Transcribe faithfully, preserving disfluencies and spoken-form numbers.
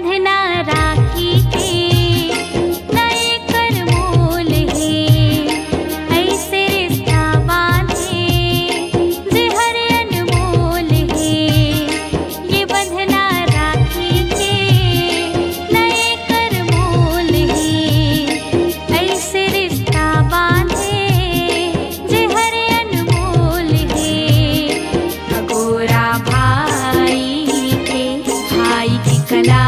बंधना राखी के नए कर मोल हे, ऐसे रिश्ता बांधे जे हर अनमोल हे। ये बंधना राखी के नए कर मोल हे, ऐसे रिश्ता बांधे जे हर अनमोल हे। अगोरा भाई के, भाई के कला